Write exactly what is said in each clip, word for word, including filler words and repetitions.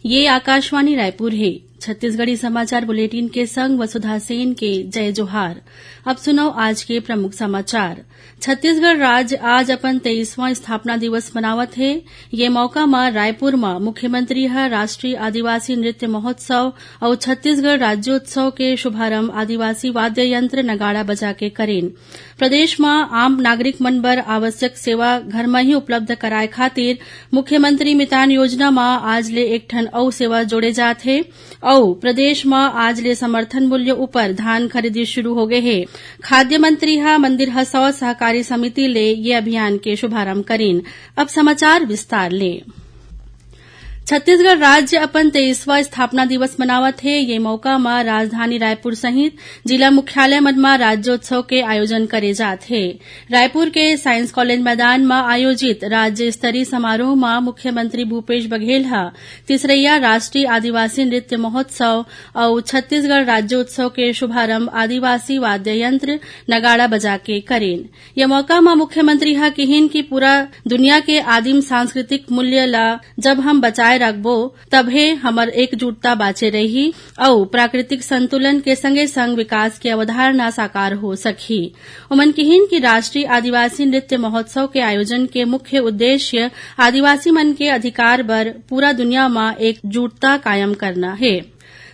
ये आकाशवाणी रायपुर हे। छत्तीसगढ़ी समाचार बुलेटिन के संग वसुधा सेन के जय जोहार। अब सुनव आज के प्रमुख समाचार। छत्तीसगढ़ राज्य आज अपन तेईसवाँ स्थापना दिवस मनावत हे। ये मौका म रायपुर म मुख्यमंत्री ह राष्ट्रीय आदिवासी नृत्य महोत्सव अउ छत्तीसगढ़ राज्योत्सव के शुभारंभ आदिवासी वाद्य यंत्र नगाड़ा बजा के करेन। प्रदेश म आम नागरिक मन बर आवश्यक सेवा घर म ही उपलब्ध कराए खातिर मुख्यमंत्री मितान योजना म आज ले एक ठन अउ सेवा जोड़े जात हे। अउ प्रदेश म आज ले समर्थन मूल्य ऊपर धान खरीदी शुरू हो गए हे। खाद्य मंत्री ह मंदिर हसौद सहकारी समिति ले ये अभियान के शुभारंभ करीन। अब समाचार विस्तार ले। छत्तीसगढ़ राज्य अपन तेईसवाँ स्थापना दिवस मनावत हे। ये मौका म राजधानी रायपुर सहित जिला मुख्यालय मन म राज्योत्सव के आयोजन करे जात हे। रायपुर के साइंस कॉलेज मैदान म आयोजित राज्य स्तरीय समारोह म मुख्यमंत्री भूपेश बघेल ह तीसरइया राष्ट्रीय आदिवासी नृत्य महोत्सव अउ छत्तीसगढ़ राज्योत्सव के शुभारंभ आदिवासी वाद्य यंत्र नगाड़ा बजा के करेन। ये मौका म मुख्यमंत्री ह किहिन कि पूरा दुनिया के आदिम सांस्कृतिक मूल्य ल जब हम बचाए रखबो, तभे हमर एकजुटता बाचे रही अउ प्राकृतिक संतुलन के संगे संग विकास के अवधारणा साकार हो सकही। ओमन किहिन कि राष्ट्रीय आदिवासी नृत्य महोत्सव के आयोजन के मुख्य उद्देश्य आदिवासी मन के अधिकार बर पूरा दुनिया म एकजुटता कायम करना हे।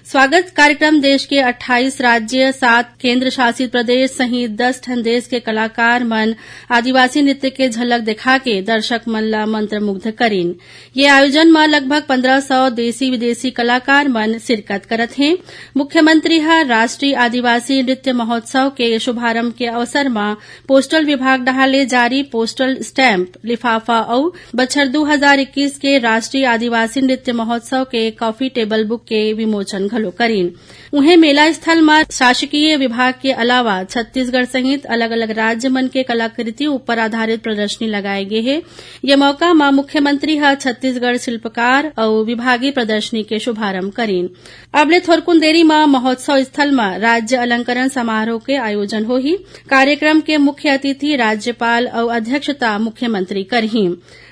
स्वागत कार्यक्रम देश के अट्ठाईस राज्य, सात केंद्र शासित प्रदेश सहित दस ठन देश के कलाकार मन आदिवासी नृत्य के झलक देखा के दर्शक मन ला मंत्रमुग्ध करिन। ये आयोजन म लगभग पन्द्रह सौ देसी विदेशी कलाकार मन शिरकत करत हें। मुख्यमंत्री ह राष्ट्रीय आदिवासी नृत्य महोत्सव के शुभारंभ के अवसर म पोस्टल विभाग डहार ले जारी पोस्टल स्टैम्प, लिफाफा अउ बछर दू हजार इक्कीस के राष्ट्रीय आदिवासी नृत्य महोत्सव के कॉफी टेबल बुक के विमोचन घलो करिन। उहें, मेला स्थल म शासकीय विभाग के अलावा छत्तीसगढ़ सहित अलग-अलग राज्य मन के कलाकृति ऊपर आधारित प्रदर्शनी लगाए गे हे। ये मौका म मुख्यमंत्री ह छत्तीसगढ़ शिल्पकार अउ विभागीय प्रदर्शनी के शुभारंभ करिन। अब ले थोरकुन देरी म महोत्सव स्थल म राज्य अलंकरण समारोह के आयोजन होही। कार्यक्रम के मुख्य अतिथि राज्यपाल अउ अध्यक्षता मुख्यमंत्री करही।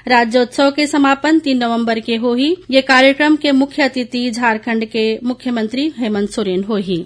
राज्योत्सव के समापन तीन नवंबर के होही। ये कार्यक्रम के मुख्य अतिथि झारखंड के मुख्यमंत्री हेमंत सोरेन होही।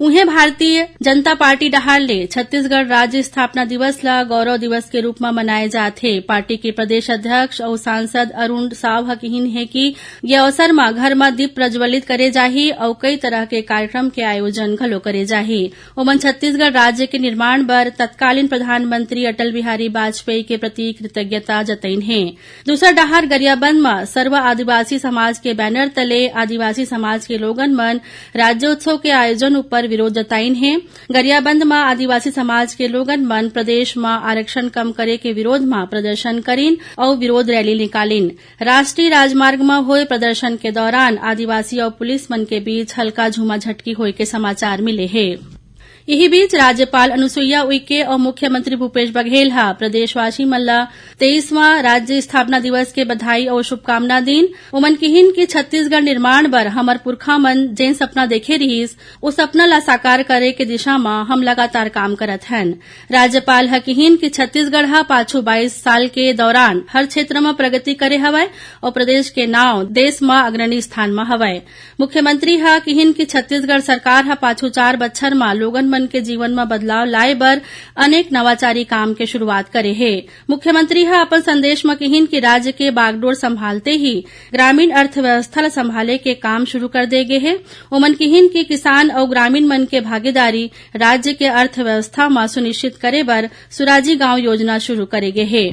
उहें, भारतीय जनता पार्टी डहार ले छत्तीसगढ़ राज्य स्थापना दिवस ल गौरव दिवस के रूप म मनाए जात हे। पार्टी के प्रदेश अध्यक्ष अउ सांसद अरुण साव ह किहिन हे कि ये अवसर म घर म दीप प्रज्वलित करे जाही अउ कई तरह के कार्यक्रम के आयोजन घलो करे जाही। ओमन छत्तीसगढ़ राज्य के निर्माण बर तत्कालीन प्रधानमंत्री अटल बिहारी वाजपेयी के प्रति कृतज्ञता जतइन हे। दूसर डहार गरियाबंद म सर्व आदिवासी समाज के बैनर तले आदिवासी समाज के लोगन मन राज्योत्सव के आयोजन ऊपर विरोध जताइन हे। गरियाबंद म आदिवासी समाज के लोगन मन प्रदेश म आरक्षण कम करे के विरोध म प्रदर्शन करिन अउ विरोध रैली निकालिन। राष्ट्रीय राजमार्ग म होए प्रदर्शन के दौरान आदिवासी अउ पुलिस मन के बीच हल्का झूमाझटकी होए के समाचार मिले हे। इही बीच राज्यपाल अनुसुईया उइके अउ मुख्यमंत्री भूपेश बघेल ह प्रदेशवासी मन ल तेईसवां राज्य स्थापना दिवस के बधाई अउ शुभकामना दीन। ओमन किहिन कि छत्तीसगढ़ निर्माण बर हमर पुरखा मन जेन सपना देखे रिहिस, ओ सपना ला साकार करे के दिशा म हम लगातार काम करत हन। राज्यपाल ह किहिन कि छत्तीसगढ़ ह पाछू बाईस साल के दौरान हर क्षेत्र म प्रगति करे हवय अउ प्रदेश के नांव देश म अग्रणी स्थान म हवय। मुख्यमंत्री ह किहिन कि छत्तीसगढ़ सरकार ह पाछू चार बछर म लोगन मन के जीवन म बदलाव लाए बर अनेक नवाचारी काम के शुरुआत करे हे। मुख्यमंत्री ह अपन संदेश म किहिन कि राज्य के बागडोर संभालते ही ग्रामीण अर्थव्यवस्था ल संभाले के काम शुरू कर दे गे हे। ओमन किहिन कि किसान अउ ग्रामीण मन के भागीदारी राज्य के अर्थव्यवस्था म सुनिश्चित करे बर सुराजी गांव योजना शुरू करे गे हे।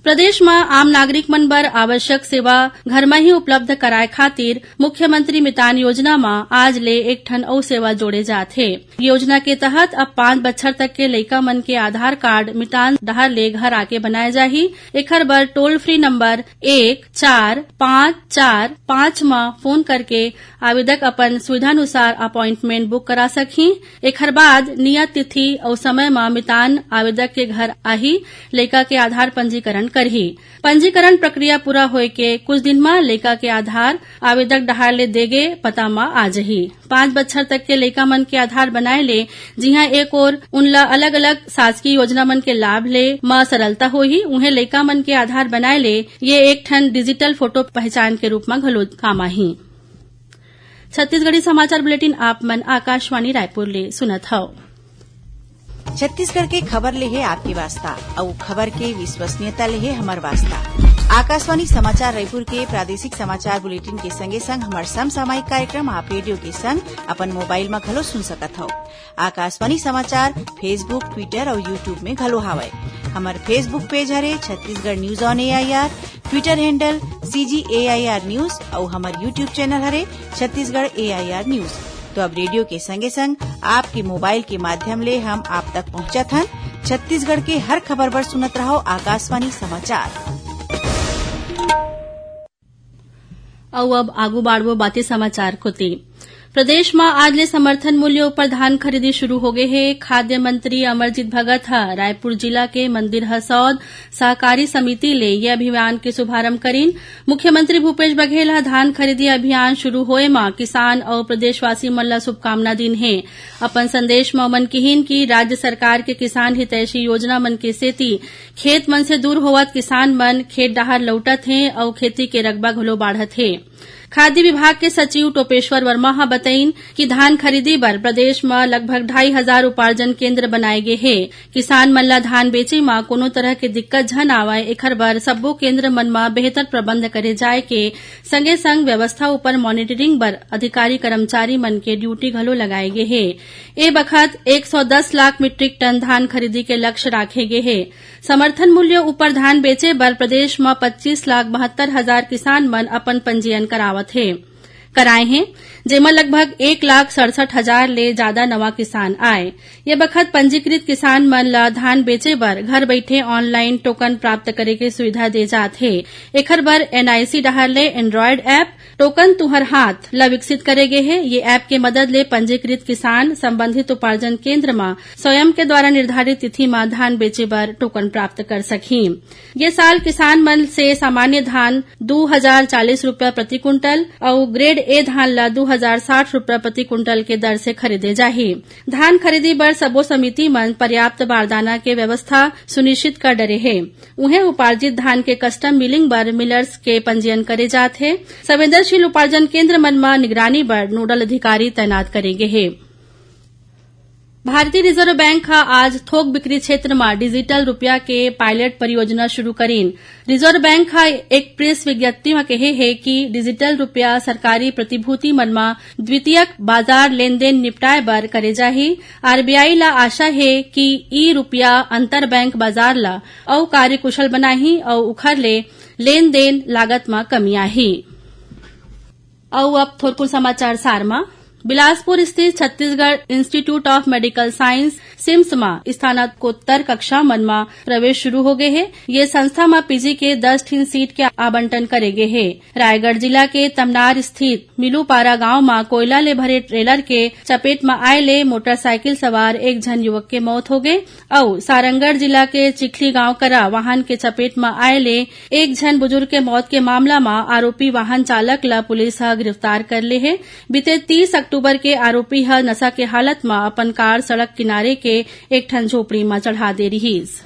प्रदेश म आम नागरिक मन बर आवश्यक सेवा घर म ही उपलब्ध कराए खातिर मुख्यमंत्री मितान योजना म आज ले एक ठन अउ सेवा जोड़े जात हे। योजना के तहत अब पाँच बछर तक के लइका मन के आधार कार्ड मितान डहार ले घर आके बनाए जाही। एखर बर टोल फ्री नंबर एक चार पाँच चार पाँच म फोन करके आवेदक अपन सुविधानुसार अपॉइंटमेंट बुक करा सकही। एखर बाद नियत तिथि अउ समय म मितान आवेदक के घर आही, लइका के आधार पंजीकरण करही। पंजीकरण प्रक्रिया पूरा होए के कुछ दिन म लइका के आधार आवेदक डहार ले दे गे पता म आ जही। पांच बछर तक के लइका मन के आधार बनाए ले जिहां एक ओर उनला अलग-अलग शासकीय योजना मन के लाभ ले म सरलता होही, उहें लइका मन के आधार बनाए ले ये एक ठन डिजिटल फोटो पहचान के रूप म घलो काम आही। छत्तीसगढ़ी समाचार बुलेटिन आप मन आकाशवाणी रायपुर ले सुनत हव। छत्तीसगढ़ के खबर ले हे आपके वास्ता, अउ खबर के विश्वसनीयता ले हे हमर वास्ता। आकाशवाणी समाचार रायपुर के प्रादेशिक समाचार बुलेटिन के संगे संग हमर समसामयिक कार्यक्रम आप रेडियो के संग अपन मोबाइल म घलो सुन सकत हव। आकाशवाणी समाचार Facebook, Twitter अउ YouTube में घलो हावय। हमर Facebook पेज हरे Chhattisgarh news on AIR, Twitter handle CG AIR news अउ हमर YouTube चैनल हरे छत्तीसगढ़ एआईआर न्यूज। तो अब रेडियो के संगे संग आपके मोबाइल के माध्यम ले हम आप तक पहुंचत हन। छत्तीसगढ़ के हर खबर बर सुनत रहो आकाशवाणी समाचार। अउ अब आगू बाढ़बो बाते समाचार कोति। प्रदेश म आज ले समर्थन मूल्य ऊपर धान खरीदी शुरू हो गे हे। खाद्य मंत्री अमरजीत भगत ह रायपुर जिला के मंदिर हसौद सहकारी समिति ले ये अभियान के शुभारंभ करीन। मुख्यमंत्री भूपेश बघेल ह धान खरीदी अभियान शुरू होए म किसान अउ प्रदेशवासी मन ल शुभकामना दीन हे। अपन संदेश म ओमन किहीन कि राज्य सरकार के किसान हितैषी योजना मन के सेती खेत मन से दूर होवत किसान मन खेत डहार लौटत हें अउ खेती के रकबा घलो बाढ़त हे। खाद्य विभाग के सचिव टोपेश्वर वर्मा ह बतईन कि धान खरीदी बर प्रदेश म लगभग ढाई हजार उपार्जन केंद्र बनाए गे हे। किसान मन ल धान बेचे म कोनो तरह के दिक्कत झन आवय, एखर बर सब्बो केंद्र मन म बेहतर प्रबंध करे जाए के संगे संग व्यवस्था ऊपर मॉनिटरिंग बर अधिकारी कर्मचारी मन के ड्यूटी घलो लगाए गे हे। ए बखत एक सौ दस लाख मीट्रिक टन धान खरीदी के लक्ष्य राखे गे हे। समर्थन मूल्य ऊपर धान बेचे बर प्रदेश म पच्चीस लाख बहत्तर हजार किसान मन अपन पंजीयन करावत हे, कराए हें, जेमा लगभग एक लाख सड़सठ हजार ले जादा नवा किसान आए। ये बखत पंजीकृत किसान मन ल धान बेचे बर घर बइठे ऑनलाइन टोकन प्राप्त करे के सुविधा दे जात हे। एखर बर एनआईसी डहार ले एंड्रॉयड ऐप टोकन तुंहर हाथ ल विकसित करे गे हे। ये ऐप के मदद ले पंजीकृत किसान संबंधित उपार्जन केंद्र म स्वयं के द्वारा निर्धारित तिथि म धान बेचे बर टोकन प्राप्त कर सकही। ये साल किसान मन से सामान्य धान दू हजार चालीस रुपया प्रति कुंटल अउ ग्रेड ए धान ल दू हजार साठ रुपया प्रति कुंटल के दर से खरीदे जाही। धान खरीदी बर सबो समिति मन पर्याप्त बारदाना के व्यवस्था सुनिश्चित कर डरे हे। उहें, उपार्जित धान के कस्टम मिलिंग बर मिलर्स के पंजीयन करे जात हे। संवेदनशील उपार्जन केंद्र मन म निगरानी बर नोडल अधिकारी तैनात करे गे हे। भारतीय रिजर्व बैंक ह आज थोक बिक्री क्षेत्र म डिजिटल रुपया के पायलट परियोजना शुरू करीन। रिजर्व बैंक ह एक प्रेस विज्ञप्ति म कहे हे कि डिजिटल रुपया सरकारी प्रतिभूति मन म द्वितीयक बाजार लेनदेन निपटाए बर करे जाही। आरबीआई ल आशा हे कि ई रुपया अंतर बैंक बाजार ल अउ कार्यकुशल बनाही अउ उखर ले लेनदेन लागत म कमी आही। अउ अब थोरकुन समाचार सार म। बिलासपुर स्थित Chhattisgarh institute of medical science, CIMS, म स्नातकोत्तर कक्षा मन म प्रवेश शुरू हो गे हे। ये संस्था म पीजी के दस ठिन सीट के आवंटन करे गे हे। रायगढ़ जिला के तमनार स्थित मिलूपारा गांव म कोयला ले भरे ट्रेलर के चपेट म आए ले मोटरसाइकिल सवार एक झन युवक के मौत हो गे। अउ सारंगढ़ जिला के चिखली गांव करा वाहन के चपेट म आए ले एक झन बुजुर्ग के मौत के मामला म आरोपी वाहन चालक ल पुलिस ह गिरफ्तार कर ले हे। बीते तीस अक्टूबर के आरोपी ह नशा के हालत म अपन कार सड़क किनारे के एक ठन झोपड़ी म चढ़ा दे रिहिस।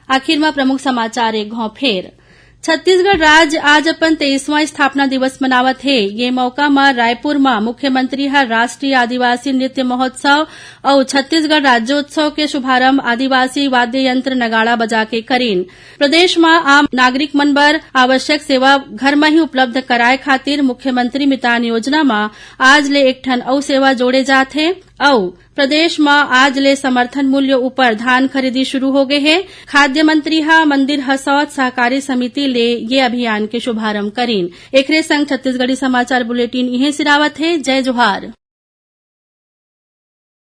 आखिर म प्रमुख समाचार एक घौं फेर। छत्तीसगढ़ राज्य आज अपन तेईसवां स्थापना दिवस मनावत हे। ये मौका म रायपुर म मुख्यमंत्री ह राष्ट्रीय आदिवासी नृत्य महोत्सव अउ छत्तीसगढ़ राज्योत्सव के शुभारंभ आदिवासी वाद्य यंत्र नगाड़ा बजा के करीन। प्रदेश म आम नागरिक मन बर आवश्यक सेवा घर म ही उपलब्ध कराए खातिर मुख्यमंत्री मितान योजना म आज ले एक ठन अउ सेवा जोड़े जात हे। अउ प्रदेश म आज ले समर्थन मूल्य ऊपर धान खरीदी शुरू हो गे हे। खाद्य मंत्री ह मंदिर हसौद सहकारी समिति ले ये अभियान के शुभारंभ करीन। एखरे संग छत्तीसगढ़ी समाचार बुलेटिन इहें सिरावत हे। जय जोहार।